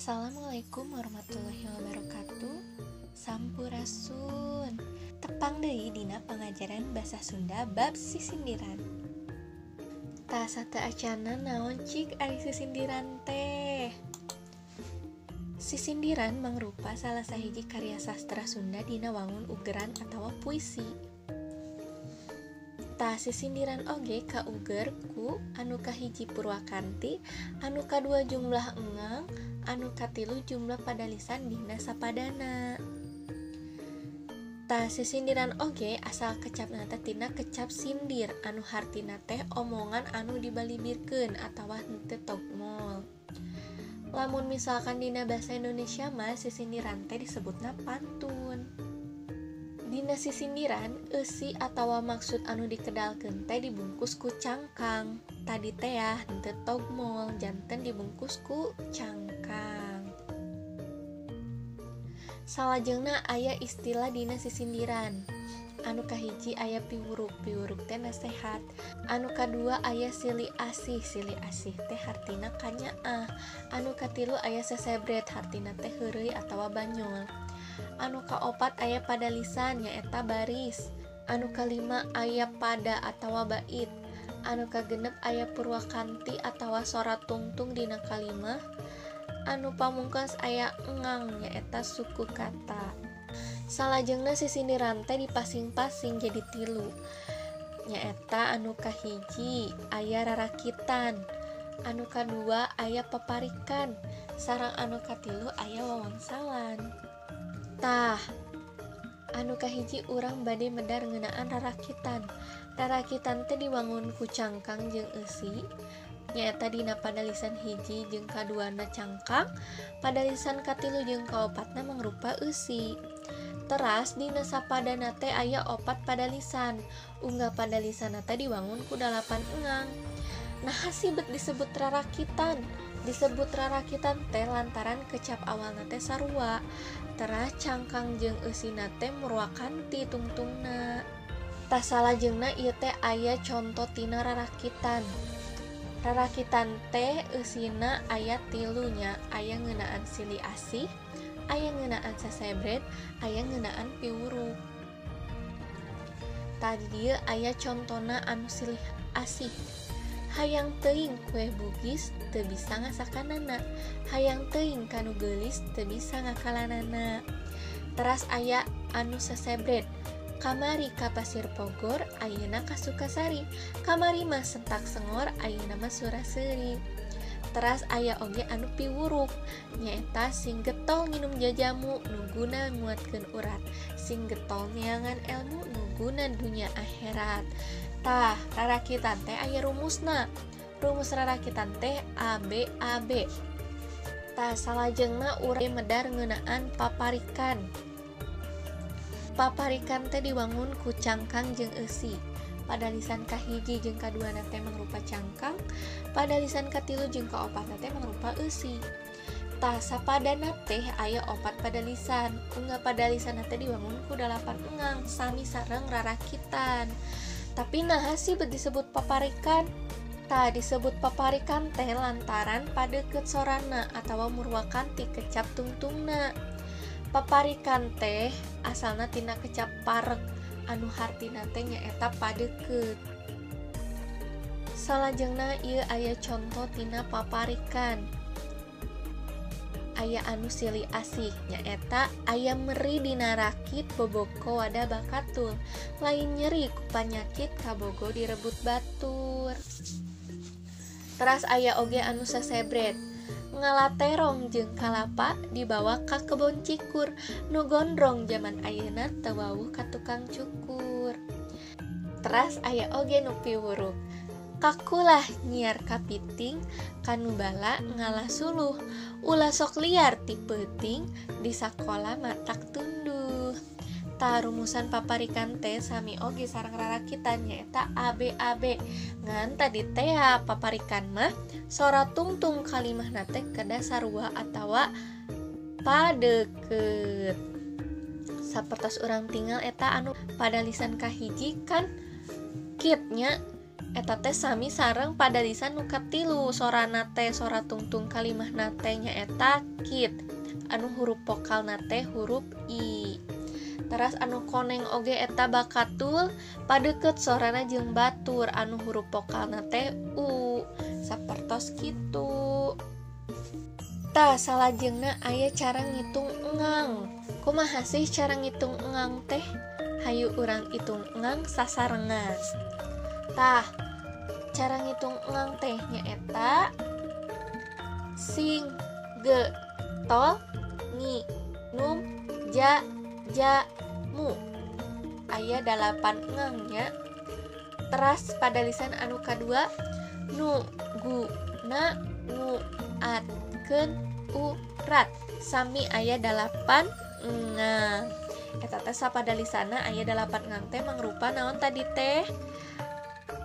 Assalamualaikum warahmatullahi wabarakatuh. Sampurasun. Tepang deui dina pangajaran basa Sunda bab sisindiran. Tah sateuacana naon cik ari sisindiran teh? Sisindiran mangrupa salah sahiji karya sastra Sunda dina wangun ugeran atawa puisi. Tah sisindiran oge kauger ku anu kahiji purwakanti, anu kadua jumlah engang, anu katilu jumlah padalisan dina sapadana. Tah sisindiran oge asal kecapna teh tina kecap sindir anu hartina teh omongan anu dibalibirkeun atawa henteu togmol. Lamun misalkan dina bahasa Indonesia mah sisindiran teh disebutna pantun. Dina sisindiran, eusi atawa maksud anu dikedalkeun teh dibungkus ku cangkang. Tadi teh ya henteu togmol, janten dibungkus ku cangkang. Salajengna aya istilah dina sisindiran. Anu kahiji aya piwuruk, piwuruk teh nasehat. Anu kadua aya silih asih, silih asih teh hartina kanyaah. Anu katilu aya sesebret, hartina teh heureuy atawa banyol. Anu kaopat aya padalisan nyaeta baris. Anu kalima aya pada atawa bait. Anu kagenep aya purwakanti atawa sora tungtung dina kalimah. Anu pamungkas aya engang nyaeta suku kata. Salajengna sisindiran teh dipasing-pasing jadi tilu. Nyaeta anu kahiji aya rarakitan, anu kadua aya paparikan, sareng anu katilu aya wawangsalan. Tah, anu kahiji urang bade medar ngeunaan rarakitan. Rarakitan teh diwangun ku cangkang jeung eusi, nyaeta dina padalisan hiji jeung kaduana cangkang, padalisan katilu jeung kaopatna mangrupa eusi. Teras dina sapadana teh aya opat padalisan, unggal padalisanna teh diwangun ku 8 engang. Nah, sibet disebut rarakitan. Disebut rarakitan teh lantaran kecap awalna teh sarua. Teras cangkang jeung eusina teh murwakanti tungtungna. Tah salajengna ieu teh aya conto tina rarakitan. Rarakitan teh eusina aya tilunya, aya ngeunaan silih asih, aya ngeunaan sesebret, aya ngeunaan piwuruk. Tadi dieu aya contona anu silih asih. Hayang teuing kue bugis teu bisa ngasakanana, hayang teuing kanu geulis teu bisa ngakalanana. Teras aya anu sesebret. Kamari ka Pasir Pogor, ayeuna ka Sukasari. Kamari mah sentak sengor, ayeuna mah sura-seuri. Teras aya oge anu piwuruk, nyaeta sing getol nginum jajamu nu guna nguatkeun urat, sing getol neangan ilmu nu guna dunya akhirat. Tah, rarakitan teh aya rumusna. Rumus rarakitan teh A B A B. Tah salajengna urang medar ngeunaan paparikan. Paparikan teh diwangun ku cangkang jeung eusi. Padalisan kahiji jeung kaduana teh mangrupa cangkang, padalisan katilu jeung kaopatna teh mangrupa eusi. Tah sapadana teh aya opat padalisan, unggal padalisanna teh diwangun ku 8 engang sami sareng rarakitan. Tapi naha sih disebut paparikan? Tah disebut paparikan teh lantaran padeukeut sorana atawa murwakanti kecap tungtungna. Paparikan teh asalna tina kecap parek anu hartina teh nyaeta padeukeut. Salajengna ieu aya conto tina paparikan. Aya anu silih asih nyaeta aya meri dina rakit boboko wadah bakatul, lain nyeri ku panyakit kabogo direbut batur. Teras aya oge anu sesebret. Ngalaterong jeung kalapa dibawa ka kebon cikur, nu gondrong jaman ayeuna teu wawuh ka tukang cukur. Teras aya oge nu piwuruk. Kakulah nyiar kapiting, kanu bala ngalah suluh, ulah sok liar ti peuting, di sakola matak tunduh. Tah rumusan paparikan teh sami oge sareng rarakitan nyaeta A B A B. Ngan tadi teh paparikan mah sora tungtung kalimahna teh kedah sarua atawa padeukeut. Sapertos urang tinggal eta anu padalisan kahiji kan kitnya Eta teh sami sareng padalisan nu katilu, sorana teh sora tungtung kalimahna teh nyaeta kit, anu huruf vokalna teh huruf i. Teras anu koneng oge eta bakatul padeukeut sorana jeung batur, anu huruf vokalna teh u. Sapertos kitu. Tah salajengna aya cara ngitung engang. Kumaha sih cara ngitung engang teh? Hayu urang itung engang sasarengan. Tah, cara ngitung engang teh nyaeta sing ge tol ngi num ja ja mu. Aya 8 engangnya. Teras pada lisan anu kadua nu gu na ngu at keun urat, sami aya 8 engang. Eta teh sapadalisana aya 8 engang teh mangrupa naon tadi teh?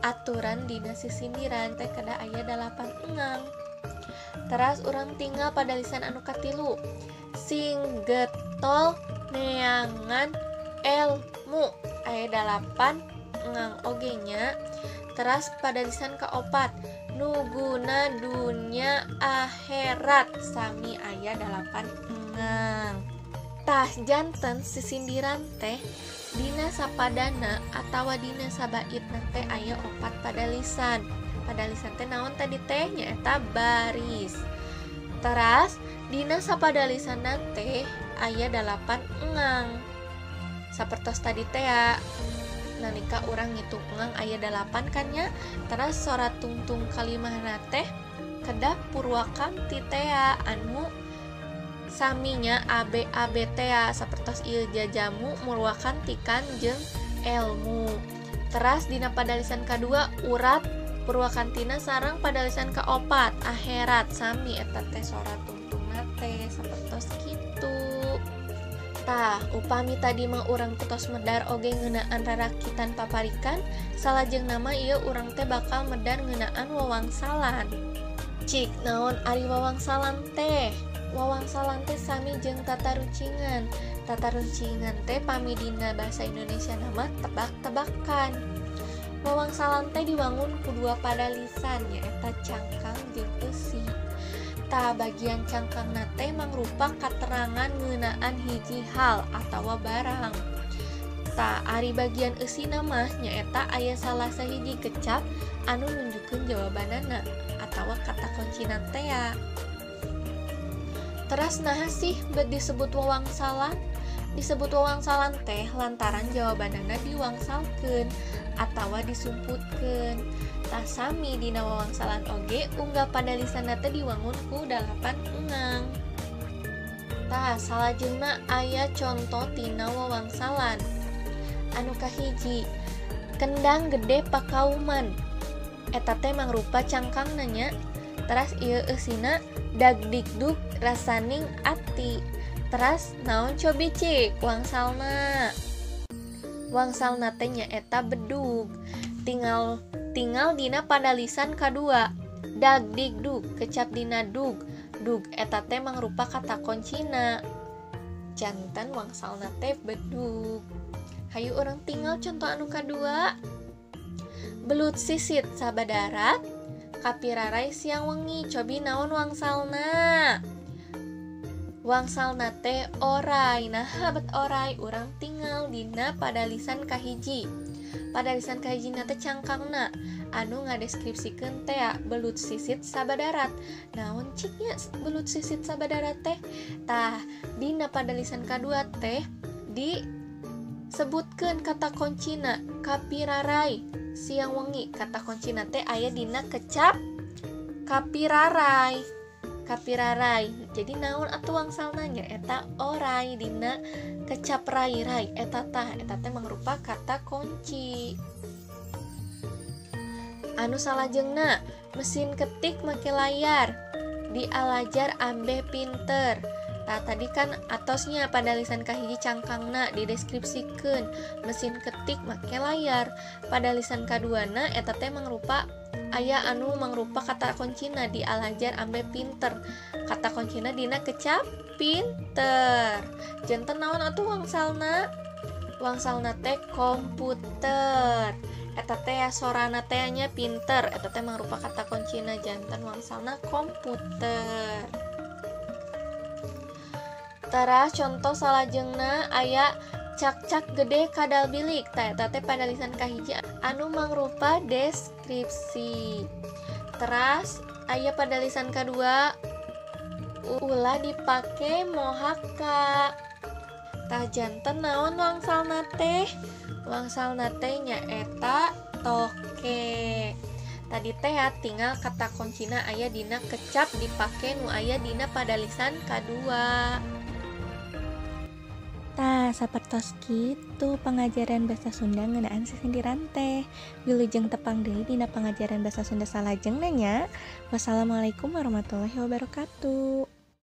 Aturan dina sisindiran teh kedah aya 8 engang. Teras urang tinggal pada lisan anu katilu, sing getol neangan elmu, aya 8 engang oge nya. Teras pada lisan kaopat, nuguna dunya akhirat, sami aya 8 engang. Tah janten sisindiran teh dina sapadana atawa dina sabaitna teh aya 4 padalisan. Padalisan teh naon tadi teh? Nyaeta baris. Teras dina sapadalisanna teh aya 8 engang. Sapertos tadi teh ya, nalika urang ngitung engang aya 8 kan nya. Teras sora tungtung kalimahna teh kedah purwakanti teh anu saminya A B A B T ya, sapertos ieu jajamu murwakanti kan jeung elmu. Teras dina padalisan kadua urat purwakantina sareng padalisan kaopat akhirat, sami eta teh sora tungtungna teh sapertos kitu. Tah, upami tadi mah urang tos medar oge ngeunaan rarakitan paparikan, salajengna mah ieu urang teh bakal medar ngeunaan wawangsalan. Cik, naon ari wawangsalan teh? Wawangsalan teh sami jeung tata rucingan. Tata rucingan teh pami dina bahasa Indonesia nama tebak-tebakan. Wawangsalan teh diwangun ku dua padalisan, nyaeta cangkang jeung eusi. Tah bagian cangkangna teh mangrupa katerangan ngeunaan hiji hal atawa barang. Tah ari bagian eusina mah nyaeta aya salah sahiji kecap anu nunjukkeun jawabanana atawa kata kuncina teh ya. Teras naha sih bet disebut wawangsalan? Disebut wawangsalan teh lantaran jawabanana diwangsalkeun atawa disumputkeun. Tah sami dina wawangsalan oge unggah padalisanna teh diwangun ku 8 engang. Tah salajengna aya conto tina wawangsalan. Anu kahiji, kendang gede pakauman. Eta teh mangrupa cangkangna nya. Teras ieu eusina dagdikduk rasaning ati. Teras naon cobi cik wangsalna? Wangsalna teh nyaeta bedug. Tinggal tinggal dina padalisan kadua, dagdikduk kecap dina dug. Dug eta teh mangrupa kata kuncina. Jantan wangsalna teh bedug. Hayu urang tinggal contoh anu kadua. Belut sisit sabadarat kapirarai siang wengi. Cobi naon wangsalna? Wangsalna teh orai. Nah, bet orai urang tinggal dina padalisan kahiji. Padalisan kahiji na teh cangkangna anu ngadeskripsikeun teh belut sisit sabadarat. Naon ciknya belut sisit sabadarat teh? Tah, dina padalisan kadua teh disebutkeun kata kuncina kapirarai siang wengi. Kata kuncina teh aya dina kecap kapirarai. Kapirarai. Jadi naon atuh wangsalna nya eta orai dina kecap rai-rai eta tah eta teh mangrupa kata kunci. Anu salajengna mesin ketik make layar dialajar ambeh pinter. Tah tadi kan atosnya pada lisan kahiji cangkangna dideskripsikeun mesin ketik make layar. Pada lisan kaduana eta teh mangrupa aya anu mangrupa kata kuncina dialajar ambe pinter. Kata kuncina dina kecap pinter. Janten naon atuh wangsalna? Wangsalna teh komputer. Eta teh sorana teh nya pinter, eta teh mangrupa kata kuncina janten wangsalna komputer. Teras contoh salajengna aya cakcak gede kadal bilik. Tah eta teh padalisan kahiji anu mangrupa deskripsi. Teras aya padalisan kadua ulah dipake mohaka. Tah janten naon wangsalna teh? Wangsalna teh nyaeta toke. Tadi teh ya tinggal kata kuncina aya dina kecap dipake nu aya dina padalisan kadua. Tah, sapertos kitu pangajaran basa Sunda ngeunaan sisindiran teh. Wilujeng tepang deui dina pangajaran basa Sunda salajengna nya. Wassalamualaikum warahmatullahi wabarakatuh.